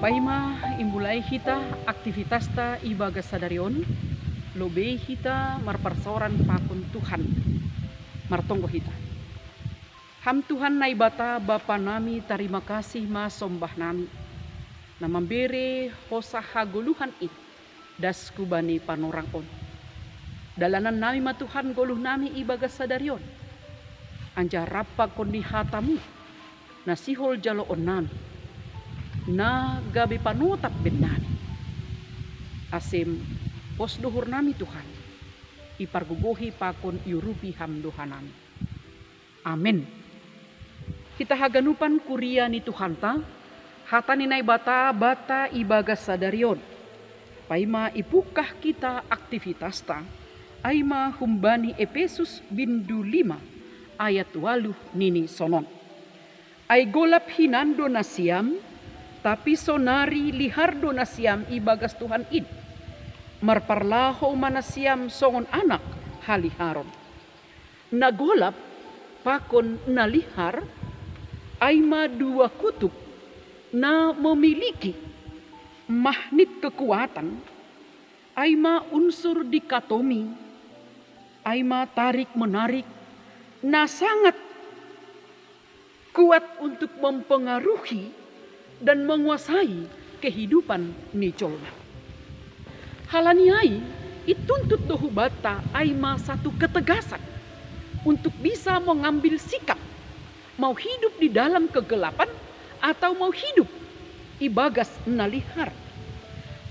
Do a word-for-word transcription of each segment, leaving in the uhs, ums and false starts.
Paima imulai hita aktivitasta ibagas sadarion, lobei hita marparsaoran pakon Tuhan. Martonggo hita. Ham Tuhan Naibata Bapa nami, tarima kasih ma sombah nami, na mambere hosah hagoluhan i das hubani panorang on. Dalanan nami ma Tuhan goluh nami ibagas sadarion, anjaha rap pakon ni hatamu na sihol jaloon nami, na gabe panotap bennami. Asem pos dohor nami Tuhan, ipargogohi pakon iurupi ham doha nami. Amen. Hita haganupan kuria ni Tuhanta, hata ni Naibata banta ibagas sadarion. Paima ipungkah hita aktivitasta, aima humbani Epesus bindu lima ayat waluh nini sonon. Ai golap hinan do nasiam, tapi sonari lihar do nasiam ibagas Tuhan in. Marparlaho ma nasiam songon anak haliharon. Na golap pakon na lihar, aima dua kutub na memiliki mahnit kekuatan, aima unsur dikotomi, aima tarik menarik na sangat kuat untuk mempengaruhi dan menguasai kehidupan ni jolma. Halani ai, ituntut do hubanta aima satu ketegasan untuk bisa mengambil sikap, mau hidup di dalam kegelapan atau mau hidup ibagas na lihar.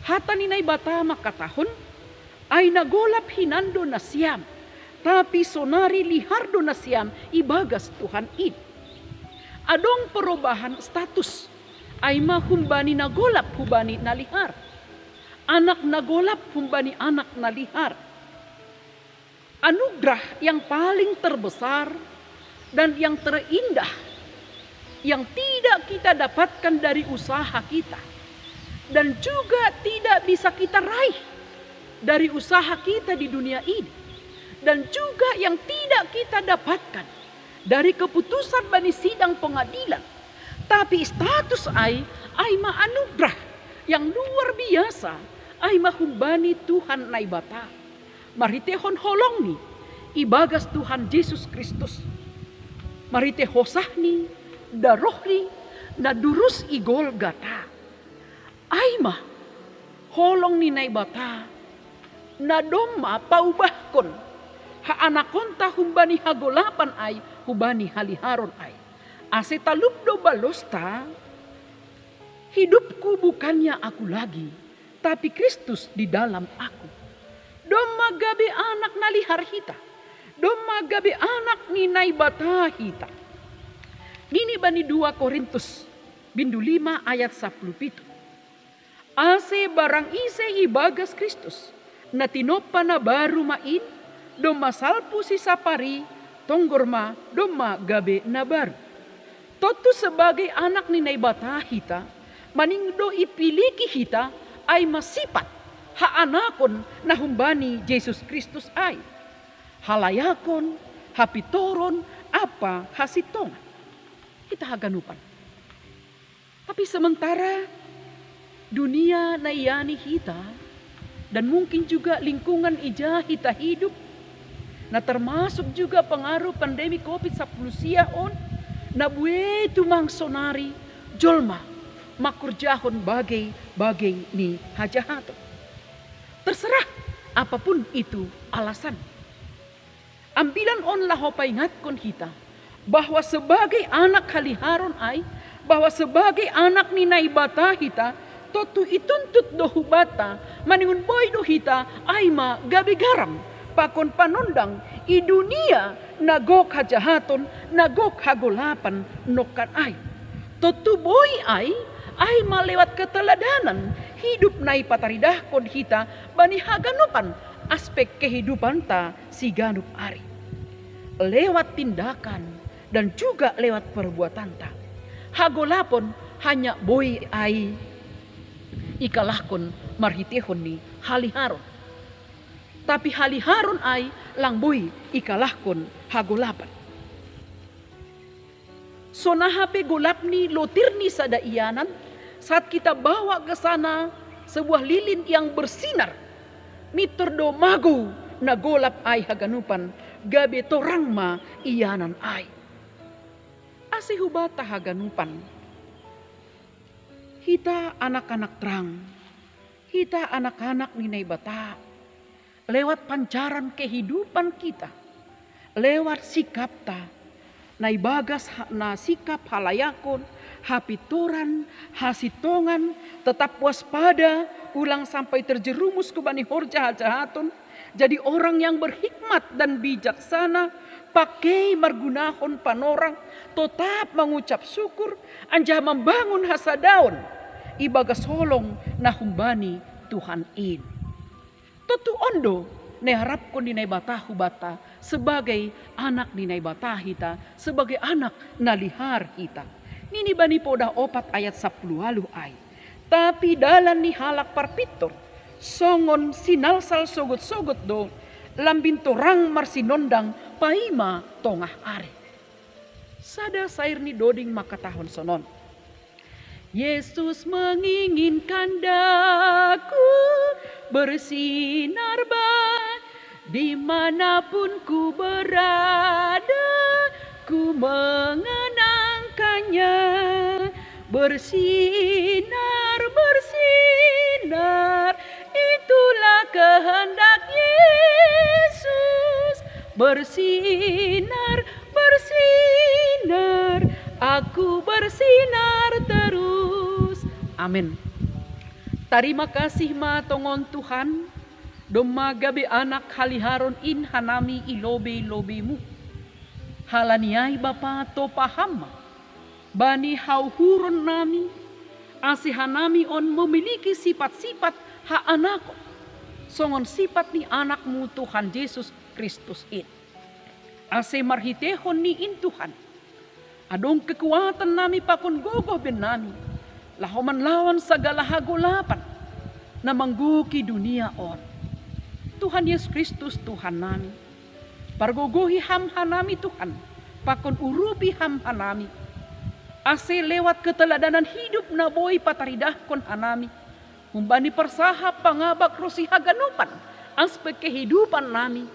Hata ni Naibata mangkatahon, ai na golap hinan do nasiam, tapi sonari lihar do nasiam ibagas Tuhan in. Adong perubahan status, aima humbani na golap hubani na lihar, anak na golap humbani anak na lihar. Anugerah yang paling terbesar dan yang terindah yang tidak kita dapatkan dari usaha kita, dan juga tidak bisa kita raih dari usaha kita di dunia ini, dan juga yang tidak kita dapatkan dari keputusan bani sidang pengadilan. Tapi status ai, aima anugerah yang luar biasa, aima humbani Tuhan Naibata marhitehon holongni ibagas Tuhan Jesus Kristus, marhitehon hosahni, darohni na durus i Golgata. Aima holong ni Naibata na domma paubahkon haanakonta humbani hagolapan ai hubani haliharon ai, ase talup do balosta. Hidupku bukannya aku lagi, tapi Kristus di dalam aku. Domma gabe anak na lihar hita, domma gabe anak ni Naibata hita. Nini bani dua Korintus bindu lima ayat sapuluh pitu. Ase barang ise ibagas Kristus, na tinompa na baru ma in, domma salpu si sapari, tonggor ma, domma gabe na baru. Tontu sebagai anak ni Naibata hita, maning do ipiliki hita, aima sipat haanakon na humbani Jesus Kristus ai. Halayakon, hapintoron, ampa hasintongan. Hita haganupan. Tapi sementara dunia na iani hita, dan mungkin juga lingkungan ija hita hidup, na termasuk juga pengaruh pandemi covid sapuluh sia on, na buei tumang sonari jolma mangkorjahon bagei-bagei ni hajahaton. Terserah apapun itu alasan. Ambilan on laho paingatkon hita, bahwa sebagai anak haliharon ai, bahwa sebagai anak ni Naibata hita, tontu ituntut do hubanta, maningon boi do hita, aima gabe garam, pakon panondang i dunia na gok hajahaton, na gok hagolapan nongkan ai. Tontu boi ai, aima lewat keteladanan hidup na ipataridahkon hita bani haganupan aspek kehidupanta siganup ari. Lewat tindakan dan juga lewat perbuatanta. Hagolapon hanya boi ai ikalahkon marhitehon ni haliharon. Tapi haliharon ai lang boi ikalahkon hagolapon. Sonaha pe golap ni lotir ni sada ianan, Saat kita bawa ke sana sebuah lilin yang bersinar, mitur do magou na golap ai haganupan, gabe torang ma ianan ai. Ase hubata haganupan, hita anak-anak terang, hita anak-anak ni Naibata, lewat pancaran kehidupan kita, lewat sikapta, na ibagas ha-, na sikap halayakon, hapintoran, hasintongan, tetap waspada, ulang sampai terjerumus ku bani horja hajahaton, jadi orang yang berhikmat dan bijaksana, pakei margunahon panorang, totap mangucap syukur, anjaha mambangun hasadaon ibagas holong na humbani Tuhan in. Tontu on do na iharapkon ni Naibata hubanta sebagai anak ni Naibata hita, sebagai anak na lihar hita. Nini bani podah opat ayat sapuluh ualuh ai. Tapi dalan ni halak parpintor songon sinalsal sogot-sogot do, lambin torang marsinondang paima tongah ari. Sada syair ni doding mangkatahon sonon. Yesus menginginkan daku bersinar baik, dimanapun ku berada, ku mengenangkannya. Bersinar, bersinar, itulah kehendak Yesus. Bersinar, bersinar, aku bersinar terus. Amin. Tarima kasih ma tongon Tuhan, domma gabe anak haliharon in hanami i lobei-lobeimu. Halani ai Bapa, topa Ham ma bani hauhuron nami, ase hanami on memiliki sipat-sipat haanakon, songon sipat ni Anak-Mu Tuhan Jesus Kristus in. Ase marhiteihon ni in Tuhan, adong kekuatan nami pakon gogoh bennami, laho manlawan sagala hagolapan na manggohi dunia on. Tuhan Yesus Kristus Tuhan nami, pargogohi Ham hanami Tuhan, pakon urupi Ham hanami, ase lewat keteladanan hidup na boi pataridahkon hanami, humbani parsahap, pangabak ronsi haganupan aspek kehidupan nami,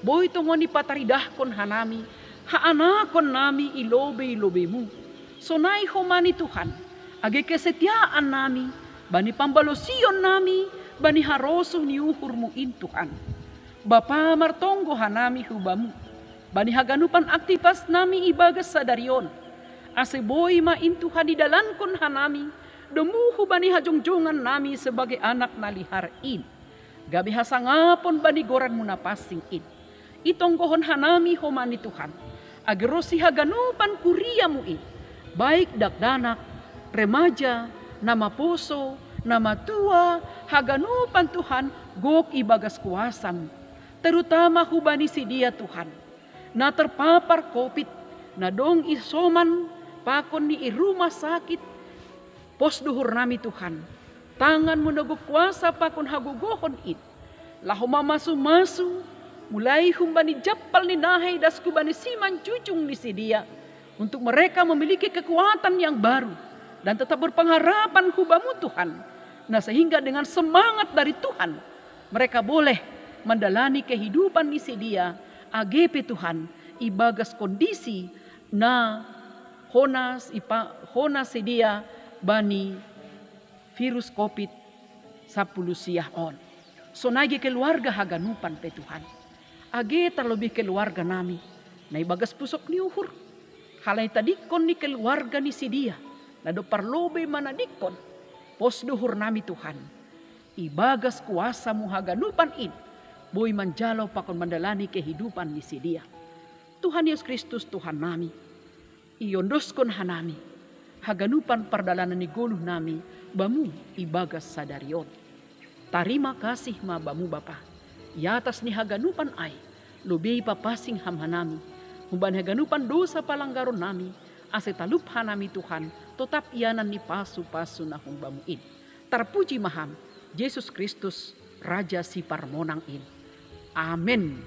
boi tongon dipataridahkon hanami haanakon nami i lobei-lobeimu. Sonai homa ni Tuhan, age kesetiaan nami bani pambalosion nami bani harosuh ni uhur-Mu in Tuhan. Bapa, martonggo hanami hu Bamu bani haganupan aktivitas nami ibagas sadari on, ase boi ma in Tuhan didalankon hanami, domu hubani hajongjongan nami sebagai anak na lihar in, gabe hasangapon bani goran-Mu na pansing in. Itonggohon hanami homa ni Tuhan, age ronsi haganupan kuria-Mu in, baik dakdanak, remaja, na maposo, na matua, haganupan Tuhan gok ibagas kuasa-Mu, terutama hubani sidia Tuhan, na terpapar covid, na dong isoman pakon ni i rumah sakit, pos do uhur nami Tuhan, tangan-Mu na gok kuasa pakon hagogohon in, laho mamasu-masu, mulai humbani jampal ni nahei das hubani simanjujung ni sidia, untuk mereka memiliki kekuatan yang baru dan tetap berpengharapan hu Bamu Tuhan, na sehingga dengan semangat dari Tuhan, mereka boleh mandalani kehidupan ni sidia, age pe Tuhan, ibagas kondisi na hona sipa-, hona sidia bani virus covid sapuluh siah on. Sonai age keluarga haganupan pe Tuhan, age tarlobih keluarga nami na ibagas pusok ni uhur, halani tadingkon ni keluarga ni sidia, na dob parlobei manadingkon pos do uhur nami Tuhan, ibagas kuasa-Mu haganupan in, boi manjalo pakon mandalani kehidupan ni sidia. Tuhan Yesus Kristus Tuhan nami, iondoskon hanami haganupan pardalanan ni goluh nami Bamu ibagas sadari on. Tarima kasih ma Bamu Bapa, i atas ni haganupan ai, lobei papansing Ham hanami, humbani haganupan dosa palanggaron nami, ase talup hanami Tuhan, totap ianan ni pasu-pasu na hum Bamu in. Tarpuji ma Ham, Jesus Kristus, Raja Siparmonang in. Amen.